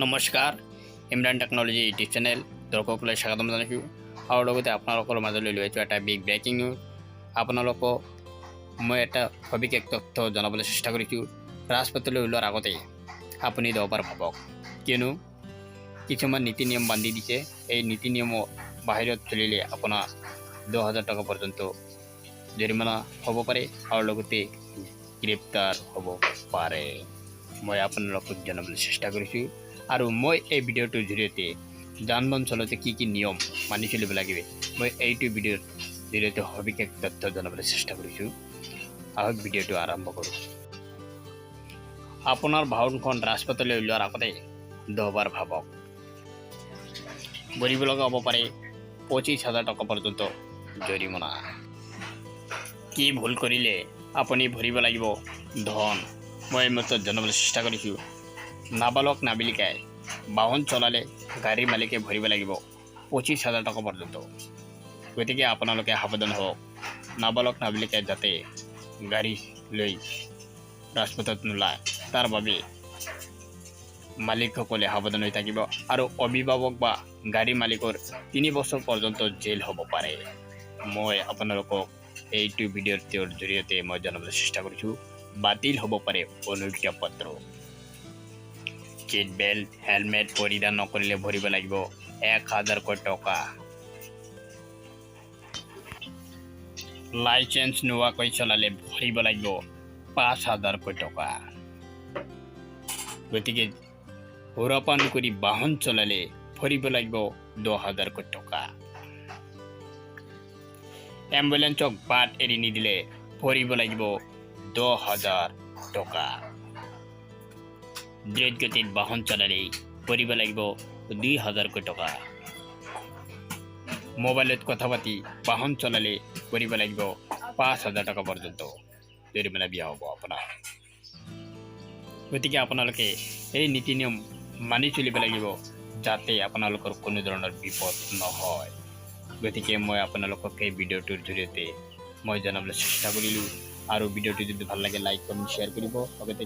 নমস্কাৰ, Imran technology YouTube channel দৰ্শকলৈ স্বাগতম জনাইছোঁ আৰু লগতে আপোনালোকৰ মাজলৈ লৈ আহিছোঁ এটা বিগ ব্ৰেকিং নিউজ। আপোনালোকক মই এটা সবিশেষ তথ্য জনাবলৈ চেষ্টা কৰিছোঁ। ৰাজপথলৈ ওলোৱাৰ আগতে আপুনি দহবাৰ ভাবক, কিয়নো কিছুমান নীতি নিয়ম বান্ধি দিছে। এই নীতি নিয়মৰ বাহিৰত চলিলে আপোনাৰ 10,000 টকা পৰ্যন্ত জৰিমনা হ'ব পাৰে আৰু লগতে গ্ৰেপ্তাৰ হ'ব পাৰে। মই আপোনালোকক জনাবলৈ চেষ্টা কৰিছোঁ আৰু মই এই ভিডিঅ'টোৰ জৰিয়তে যান বাহন চলাওঁতে কি কি নিয়ম মানি চলিব লাগিব, মই এইটো ভিডিঅ'ৰ জৰিয়তে সবিশেষ তথ্য জনাবলৈ চেষ্টা কৰিছোঁ। আহক, ভিডিঅ'টো আৰম্ভ কৰোঁ। আপোনাৰ বাহনখন ৰাজপথলৈ ওলোৱাৰ আগতে দহবাৰ ভাবক। ভৰিব লগা হ'ব পাৰে 25,000 টকা পৰ্যন্ত জৰিমনা। কি ভুল কৰিলে আপুনি ভৰিব লাগিব ধন, মই এই মুহূৰ্তত জনাবলৈ চেষ্টা কৰিছোঁ। নাবালক নাবালিকাই বাহন চলালে গাড়ীৰ মালিকে ভৰিব লাগিব 25,000 টকা পৰ্যন্ত। গতিকে আপোনালোকে সাৱধান হওক। নাবালক নাবালিকাই যাতে গাড়ী লৈ ৰাজপথত নোলায়, তাৰ বাবে মালিকসকলে সাৱধান হৈ থাকিব আৰু অভিভাৱক বা গাড়ী মালিকৰ 3 বছৰ পৰ্যন্ত জেল হ'ব পাৰে। মই আপোনালোকক এইটো ভিডিঅ'ৰ জৰিয়তে মই জনাবলৈ চেষ্টা কৰিছোঁ। বাতিল হ'ব পাৰে অনুজ্ঞাপত্ৰ। চিট বেল্ট, হেলমেট পৰিধান নকৰিলে ভৰিব লাগিব 1,000কৈ টকা। লাইচেঞ্চ নোহোৱাকৈ চলালে ভৰিব লাগিব 5,000কৈ টকা। গতিকে সুৰাপান কৰি বাহন চলালে ভৰিব লাগিব 10,000কৈ টকা। এম্বুলেঞ্চক বাট এৰি নিদিলে ভৰিব লাগিব 10,000 টকা। দ্ৰুত গতিত বাহন চলালেই ভৰিব লাগিব 2,000কৈ টকা। মোবাইলত কথা পাতি বাহন চলালে ভৰিব লাগিব 5,000 টকা পৰ্যন্ত জৰিমনা দিয়া হ'ব আপোনাৰ। গতিকে আপোনালোকে এই নীতি নিয়ম মানি চলিব লাগিব, যাতে আপোনালোকৰ কোনো ধৰণৰ বিপদ নহয়। গতিকে মই আপোনালোকক এই ভিডিঅ'টোৰ জৰিয়তে মই জনাবলৈ চেষ্টা কৰিলোঁ আৰু ভিডিঅ'টো যদি ভাল লাগে, লাইক, কমেণ্ট, শ্বেয়াৰ কৰিব। লগতে